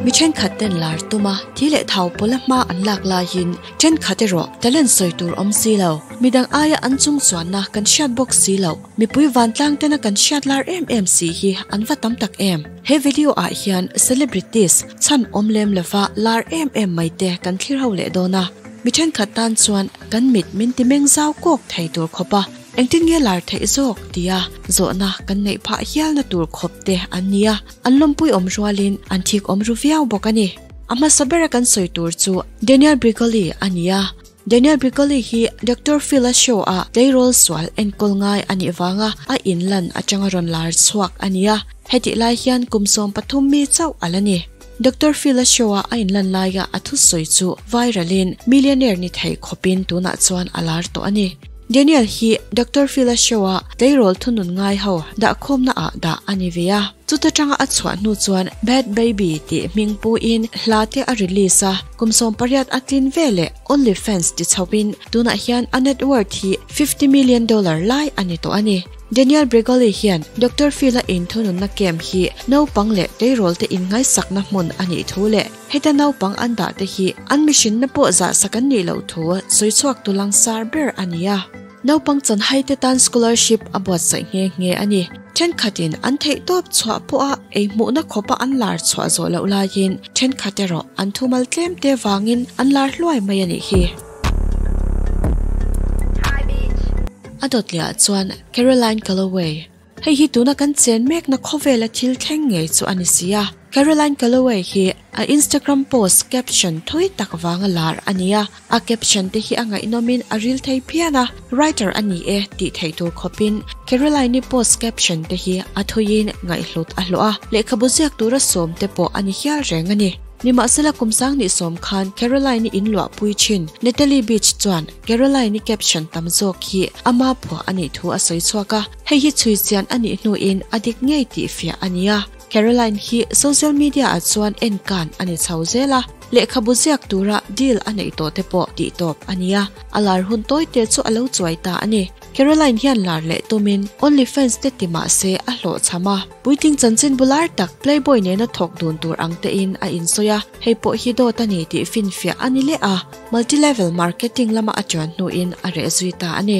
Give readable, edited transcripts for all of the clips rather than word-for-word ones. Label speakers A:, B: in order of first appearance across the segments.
A: Mi thenkhat ten lar tuma thi leh thau pawla hma an lak laiin thenkhat erawh talent sawi tur awm si lo. Midang aia an chung chuanna kan hriat bawk si loh. Mipui vantlang tena kan hriat lar em em si hi an va tam tak em. He video ah hian celebrities chhan awm lem lova lar em em mai te kan thlir ho leh dawn a. Mi thenkhat tan chuan kan mit min ti meng zau kawk thei tur khawp a, engtin nge lar theih zawk tia zawhna kan neih phah hialna tur khawp te an ni a, an lawmpui awm rualin an thik awm ru viau bawk a ni. A hmasa bera kan sawi tur chu Daniel Bricoli a ni a. Daniel Bricoli hi Doctor Phil-a show ah tleirawl sual enkawl ngai a nih vanga a inlan atanga rawn lar chhuak a ni a, hetih lai hian kum 13 mi chauh a la ni. Doctor Phil-a show a a inlan laia a thusawi chu viral in millionaire ni thei khawpin tunah chuan a lar tawh a ni. Daniel hi Doctor Phil-a show a tleirawl thunun ngai ho dahkhawmna ah dah a ni ve a. Chuta tanga a chhuah hnu chuan Bad Baby tih hming puin hla te a release a, kum 18 a tlin ve leh OnlyFans ti chhoin tunah hian a net worth hi $50 million lai a ni tawh a ni. Daniel Bregoli hian Doctor Phil-a inthununna camp hi naupang leh tleirawl te inngaisakna hmun a nih thu leh heta naupang an dah te hi an mihrinna pawh zahsak an nih loh thu sawi chhuak tu langsar ber a ni a. Naupang chanhai te tan scholarship a buatsaih nghe nghe a ni. Thenkhatin an theih tawp chhuah pawha ei hmuhna khawpa an lar chhuah zawh loh laiin thenkhat erawh an thumal tlem te vangin an lar hluai mai a nih hi. A dawtliah chuan Caroline Calloway. Hei hi tuna kan chen mekna khawvela thil thleng ngei chu a ni si a. Caroline Calloway hi a Instagram post caption thui tak vanga lar a ni a. A caption te hi a ngaihnawmin a ril thei phian a, writer a ni e tih theih tur khawpin Caroline-i post caption te hi a thuiin ngaihhlut a hlawh a, lehkhabu ziak tura sawm te pawh a ni hial reng a ni. Nimahsela kum sang ni sawm khan Caroline-i inluahpui thin Natalie Beach chuan Caroline-i caption tam zawk hi ama phuah a nih thu a sawi chhuak a, hei hi chhui chian a nih hnuin a dik ngei tih fiah a ni a. Caroline hi social media ah chuan enkan a ni chho zel a, lehkhabu ziak tura deal a neih tawh te pawh tih tawp a ni a, a lar hun tawi te chu a lo chuai ta a ni. Caroline hian lar leh tumin OnlyFans te ti mah se a hlawhchham a, puitling chanchin bular tak Playboy nena thawk dun tur ang tein a insawi a, hei pawh hi dawt a ni tih finfiah a ni leh a, multi-level marketing lama a chuan hnuin a reh zui ta a ni.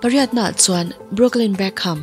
A: Pariatnaah chuan Brooklyn Beckham.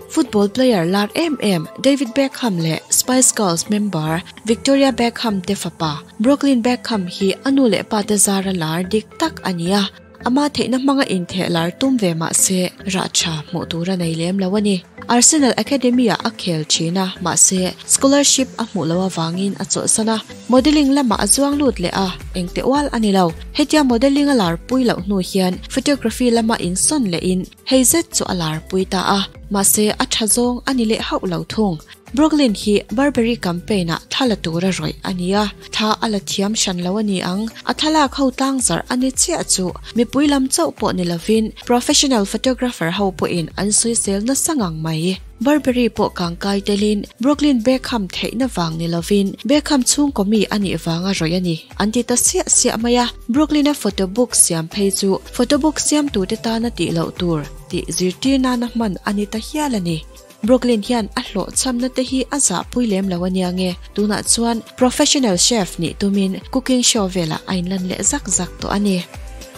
A: Football player lar em em David Beckham leh Spice Girls member Victoria Beckham te fapa Brooklyn Beckham hi a nu leh pa te zara lar dik tak a ni a, ama theihna hmanga intheh lar tum ve mah se rah tha hmuh tur a nei lem lo a ni. Arsenal Academy-ah a khel thin a, mahse scholarship a hmuh loh avangin a chawlhsan a, modelling lamah a zuang lut leh a, engte ual a ni lo. Hetia modelling a lar pui loh hnu hian photography lama insawn lehin Hei zet chu a lar pui ta a, mahse a tha zawng a ni leh hauh lo thung. Brooklyn hi Burberry campaign ah thla la tura rawih a ni a, thla a la thiam hran lo a ni ang. A thlalak ho tlangzarh a ni chiah chu mipui lam chauh pawh ni lovin professional photographer ho pawhin an sawisel nasa ngang mai. Burberry pawh kangkai telin Brooklyn Beckham theihna vang ni lovin Beckham chhungkaw mi a nih vanga rawih a ni an ti ta siah siah mai a. Brooklyn-a photo book siam phei chu photo book siamtute tana tih loh tur tih zirtir nana hman a ni ta hial a ni. Brooklyn hian a hlawhchhamna te hi a zahpui lem lo a nia nge, tunah chuan professional chef nih tumin cooking show velah a inlan leh zak zak tawh a ni.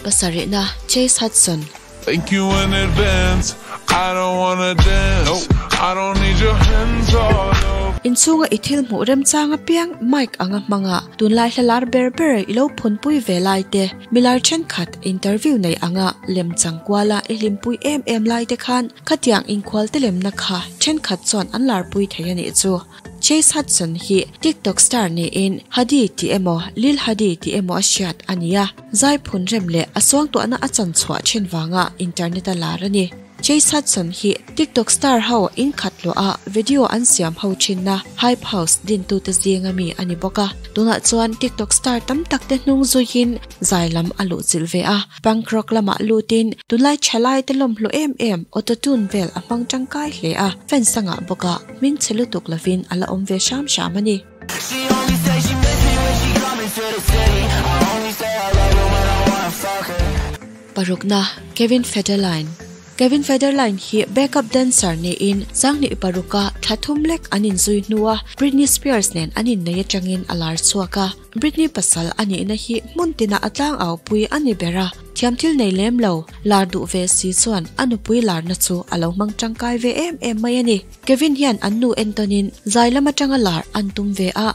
A: Pasarihna, Chase Hudson.
B: Thank you in advance, I don't wanna dance, I don't need your hands all over.
A: Inchhunga i thil hmuh remchang apiang mic anga hmanga tunlai hla lar ber ber i lo phunpui ve lai te, milar thenkhat interview nei anga lemchang kuala i hlimpui em em lai te khan khatiang inkhual te lemna kha thenkhat chuan an larpui thei a nih chu. Chase Hudson hi TikTok star niin Hadi tih emaw Lil Hadi tih emaw a hriat a ni a, zai phun rem leh a suangtuahna a chan chhuah thin vanga internet a lar a ni. Chase Hudson hi TikTok star ho inkhat luah a video an siam ho thinna Hype House dintute zinga mi a ni bawk a, tunah chuan TikTok star tam tak te hnung zuiin zai lam a luhchilh ve a. Punk rock lamah lutin tunlai thalai te lawmhlu em em auto-tune vel a hmang tangkai hle a, fans a ngah bawk a, hming chhe lutuk lovin a la awm ve hram hram a ni. Parukna, Kevin Federline. Kevin Federline hi backup dancer niin 2006 a thla thum lek an inzui hnua Britney Spears nen an innei atangin a lar chhuak a. Britney pasal a nihna hi hmun tina a tlang au pui a ni ber a, thiam thil nei lem lo, lar duh ve si chuan a nupui larna chu a lo hmang tangkai ve em em mai a ni. Kevin hian an nu entawnin zai lam atanga lar an tum ve a.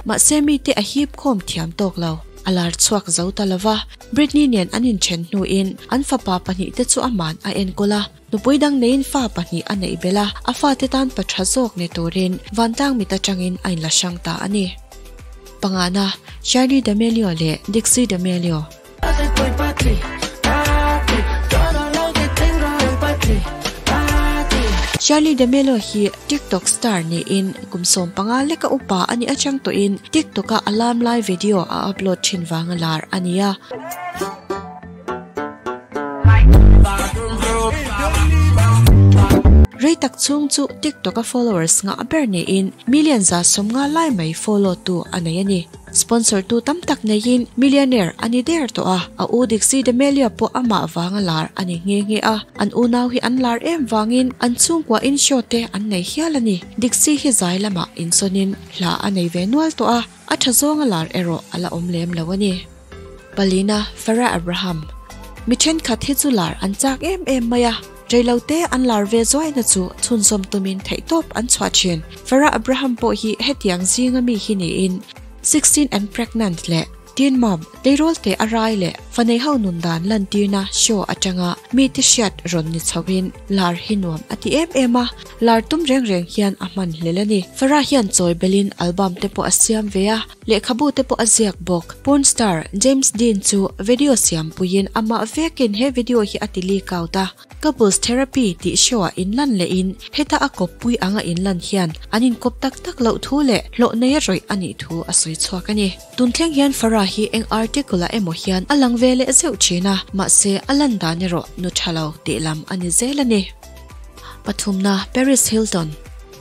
A: Mahse mite a hip khawm thiam tawk lo, a lar chhuak zo ta lova. Britney nen an inthen hnuin an fapa pahnihte chu aman a enkawl a. Nupui dang neiin fa pahnih a neih belh a, a fate tan pa tha zawk ni turin vantlang mit atangin a inla hrang ta a ni. Pangana, Charli D'Amelio leh Dixie D'Amelio. Charli D'Amelio hi TikTok star niin kum 15 leka upa a nih atang tawhin TikTok-a a lam lai video a upload thin vanga lar a ni a. Rei tak chhung chu TikTok-a followers ngah ber niin million 150 lai mai follow tu a nei a ni. Sponsor tu tam tak neiin millionaire a ni der tawh a, a u Dixie D'Amelio pawh amah vanga lar a ni nghe nghe a, an unau hi an lar em vangin an chhungkua in show te an nei hial a ni. Dixie hi zai lamah insawnin hla a nei ve nual tawh a, a tha zawnga lar erawh a la awm lem lo a ni. Palina Farrah Abraham Mi thenkhat hi chu lar an chak em em mai a, reilote an lar ve zuaina chu chhunzawm tumin theihtawp an chhuah thin. Farrah Abraham pawh hi hetiang zinga mi hi niin 16 and Pregnant leh Teen Mom, tleirawl te a rai leh fanei ho nun dan lantirna show atanga mite hriat rawn ni chhoin lar hi nuam a ti em em a, lar tum reng reng hian a hman hlel a ni. Farrah hian chawi belin album te pawh a siam ve a. Lehkhabu te pawh a ziak bawk. Porn star James Dean chu video siam puiin amah vekin he video hi a ti leak out a. Couples Therapy tih show ah inlan lehin heta a kawppui anga inlan hian an inkawp tak tak loh thu leh hlawh nei a rawih a nih thu a sawi chhuak a ni. Tun thleng hian Farah hi eng article ah emaw hian a lang ve leh zeuh thin a, mahse a lan dan erawh nu tha lo tih lam a ni zel a ni. Pathumna, Paris Hilton.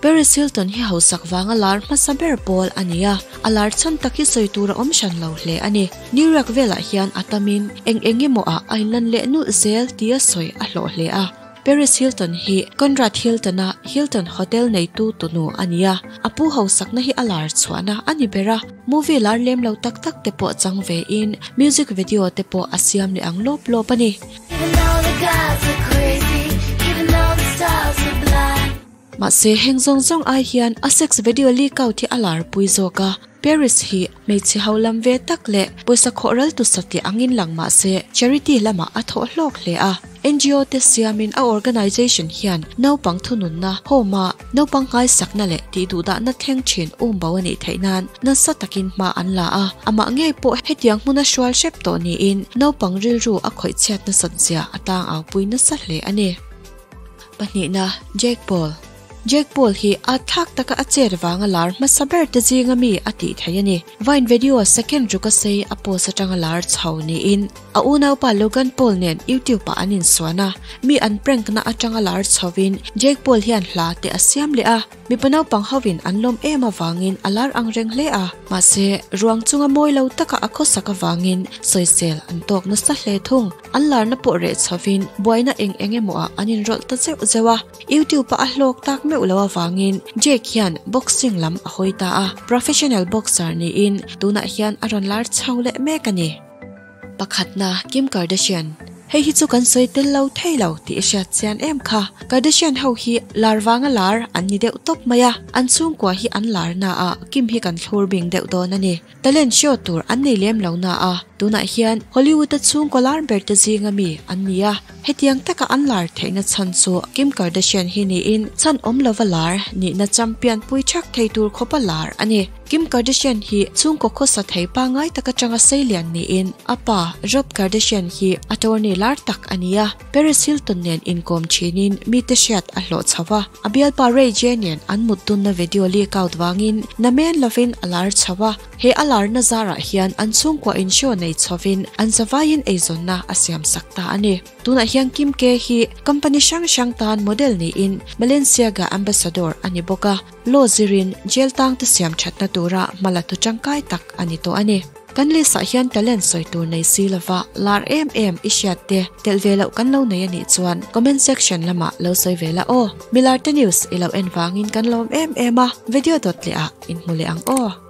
A: Paris Hilton hi hausak vanga lar hmasa ber pawl a ni a, a lar chhan tak hi sawi tur a awm hran lo hle a ni. New York velah hian a tamin eng eng emaw ah a inlan leh nulh zel tia sawi a hlawh hle a. Paris Hilton hi Conrad Hilton-a Hilton Hotel neitu tunu a ni a, a pu hausakna hi a lar chhuahna a ni ber a, movie lar lem lo tak tak te pawh chang vein music video te pawh a siam leh ang lawp lawp a ni. Mahse heng zawng zawng ai hian a sex video leak out hi a lar pui zawk a, Paris hi hmeichhe ho lam ve tak leh pawisa khawh ral tu satliah angin lang mahse charity lamah a thawh hlawk hle a, NGO te siamin a organisation hian naupang thununna, home a naupang nghaisakna leh tihduhdahna thleng thin um bo a nih theih nan nasa takin hma an la a, amah ngei pawh hetiang hmuna hrual hrep tawh niin naupang rilru a khawih chhiat nasat zia a tang au pui nasa hle a ni. Pahnihna, Jake Paul. Jake Paul hi a thlak taka a chet vanga lar hmasa ber te zinga mi a tih theih a ni. Vine video second ruka sei a post atanga lar chho niin a unaupa Logan Paul nen YouTube ah an insuan a, mi an prank na atanga lar chhovin Jake Paul hian hla te a siam leh a. Mipa naupang hovin an lawm em avangin a lar ang reng hle a, mahse ruang chunga mawi lo taka a khawsak avangin sawisel an tawk nasa hle thung. An larna pawh reh chhovin buaina eng eng emaw ah an inrawlh ta zeuh zeuh a, YouTube ah a hlawk tak meuh lo avangin Jake hian boxing lam a hawi ta a, professional boxer niin tunah hian a rawn lar chho leh mek a ni. Pakhatna, Kim Kardashian. Hei hi chu kan sawi tel lo thei lo tih i hriat chian em kha. Kardashian ho hi lar vanga lar an ni deuh tawp mai a, an chhungkua hi an lar na a, Kim hi kan thlur bing deuh dawn a ni. Talent show tur an nei lem lo na a, tunah hian Hollywood a chhungkaw lar ber te zinga mi an ni a, hetiang taka an lar theihna chhan chu Kim Kardashian hi niin chhan awm lova lar nihna champion pui thak thei tur khawpa lar a ni. Kim Kardashian hi chhungkaw khawsa thei pangngai tak atanga seilian niin a pa Rob Kardashian hi attorney lar tak a ni a, Paris Hilton nen inkawm thinin mite hriat a hlawh chho a, a bialpa Ray J nen an mut dunna video leak out vangin namen lovin a lar chho a, he a larna zarah hian an chhungkua in show nei chhovin an zavaiin eizawnna a siam sak ta a ni. Tunah hian Kim K hi company hrang hrang tan model niin Balenciaga ambassador a ni bawk a. Law zirin jail tang te siam thatna tura hmala tu tangkai tak a ni tawh a ni. Kan list ah hian talent sawi tur nei si lova lar em em i hriat te telh ve loh kan lo nei a nih chuan comment section lamah lo sawi ve la aw. Milarte news i lo en vangin kan lawm em em a, video dawt leh ah inhmu leh ang aw.